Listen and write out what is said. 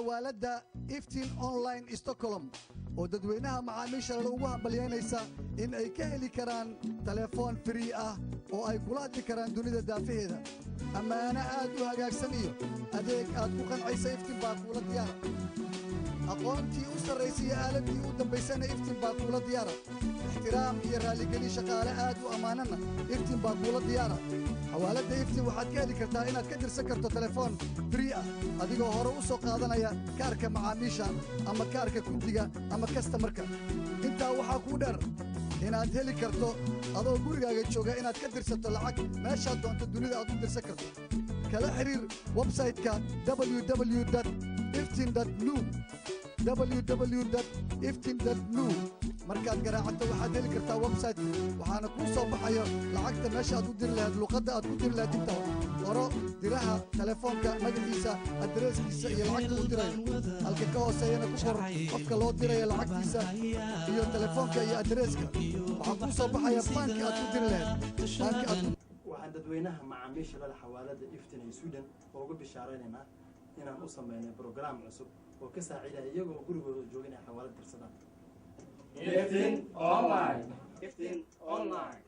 Xawaaladda Iftiin Online Stockholm oo dadweynaha macaamiisha ugu hambalyaynaysa in ay ka heli karaan telefoon free ah oo ay kula hadli karaan dunida daafaheeda. Ammaano aad u hagaagsan iyo adeeg aad ku qancaysa Iftiin baa kuula diyaara. Aqoontii u sarraysay iyo aaladdii u dambaysana Iftiin baa kuula diyaara. Ixtiraam iyo raalligelin shaqaale aad u ammaanana Iftiin baa kuula diyaara. Xawaaladda Iftiin waxaad ka heli kartaa inaad ka dirsan karto telefoon free ah, adigoo hore u soo qaadanaya kaarka macaamiisha ama kaarka kundiga ama customerka. Intaa waxaa kuu dheer inaad heli karto adoo gurigaaga jooga inaad ka dirsato lacag meeshaad doonto dunida aad u dirsan karto. Kala xiriir website-ka www.iftin.nu, www.iftin.nu. Markaad garaacato waxaad heli kartaa website, waxaana kuu soo baxayo lacagta meesha aad u diri lahayd, luqadda aad ku diri lahayd intaba. Qoro diraha telefoonka, magaciisa, addresskiisa iyo lacagta uu dirayo. Halka ka hooseeyana ku qor qofka loo dirayo lacagtiisa iyo telefoonka iyo addresska. Waxaa kuu soo baxaya banki aad ku diri lahayd, banki aad Waxaan dadweynaha macaamiisha lala xawaalada Iftin ee Sweden ugu bishaaraynaynaa inaan u sameynay program cusub oo ka saacidaya iyagoo gurigooda jooga inay xawaalad dirsadaan. Iftin Online. Iftin Online.